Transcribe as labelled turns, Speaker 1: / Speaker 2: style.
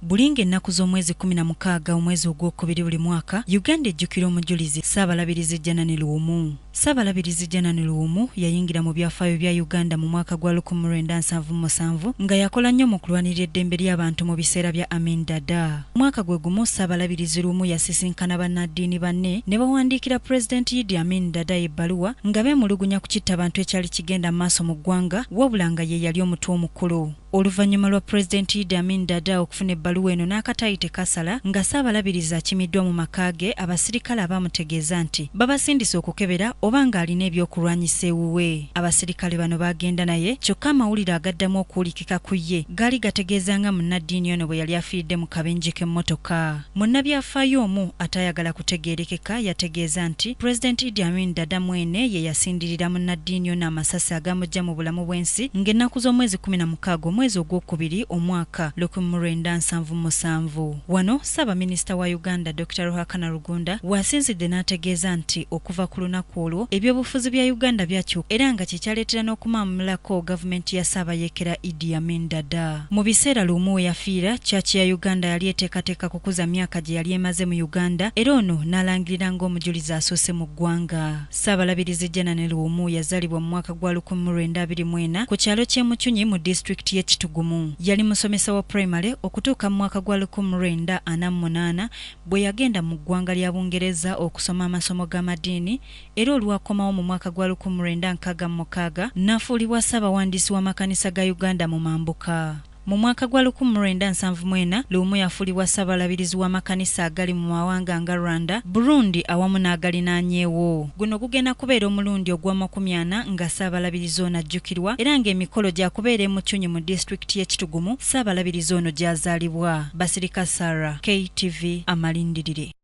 Speaker 1: Buli ng'ennaku z'omwezi 16 omwezi ogwokubiri buli mwaka, Uganda ejjukira omujulizi Ssaabalabirizi Janani Luwumu. Ssaabalabirizi Janani Luwumu yayingira mu byafaayo bya Uganda mu mwaka gwa 1977 nga yakola nnyo mu kulwanirira eddembe ly'abantu mu biseera bya Amin Dada. Mwaka gwe gumu Ssaabalabirizi Luwumu yasisinkana bannaddiini banne ne bawandiikira Pulezidenti Idi Amin Dada ebbaluwa nga beemulugunya ku kittabantu ekyali kigenda mu maaso mu ggwanga wabula nga ye yali omutwe omukulu. Oluvannyuma lwa Pulezidenti Idi Amin Dada okufuna ebbaluwa eno n'akataayi tekasala nga Ssaabalabirizi akimiddwa mu maka ge abasirikale abaamutegeeza nti babasindise okukebera oba ng'alina ebyokulwanyisa ewuwe. Abasirikale bano baagenda naye kyokka amawulire agaddamu okuwulikika ku ye gaali gategeeza nga munnaddiini ono bwe yali afiiridde mu kabenje k'emmotoka. Munnabyafaayo omu ataayagala kutegeerekeka yategeeza nti Pulezidenti Idi Amin Dada mwene ye yasindirira munnaddiini ono amasasi agamuggya mu bulamu bw'ensi ng'ennaku z'omwezi 16 omwezi ogwokubiri omwaka 1977. Wano Ssaabaminisita wa Uganda Dokita Ruhakana Rugunda w'asinzidde n'ategeeza nti okuva ku lunaku olwo ebyobufuzi bya Uganda byakyuka era nga kye kyaleetera n'okumaamulako gavumenti ya Ssaabayeekera Idi Amin Dada. Mu biseera Luwumu we yafiira, Church ya Uganda yali eteekateeka kukuza myaka gye yali emaze mu Uganda era ono n'alangirira ng'omujulizi asoose mu ggwanga. Ssaabalabirizi Janani Luwumu yazaalibwa mu mwaka gwa 1924 ku kyalo ky'e Mukyunyi mu disitulikiti y'e Kitugumu. Yali musomesa wa pulayimale okutuuka mu mwaka gwa 1948 bwe yagenda mu ggwanga lya Bungereza okusoma amasomo g'amadiini era olwakomawo mu mwaka gwa 1966 n'afuulibwa Ssaabawandiisi w'amakanisa ga Uganda mu mambuka. Mu mwaka gwa 1974 Luwumu yafuulibwa Ssaabalabirizi w'amakanisa agali mu mawanga nga Rwanda, Burundi awamu n'agalinaanyeewo. Guno gugenda kubeera omulundi ogw'amakumi ana nga Ssaabalabirizi ono ajjukirwa era ng'emikolo gyakubeera e Mukyunyi mu disitulikiti y'e Kitugumu Ssaabalabirizi ono gy'azaalibwa. Basirika Sarah, KTV Amalindirire.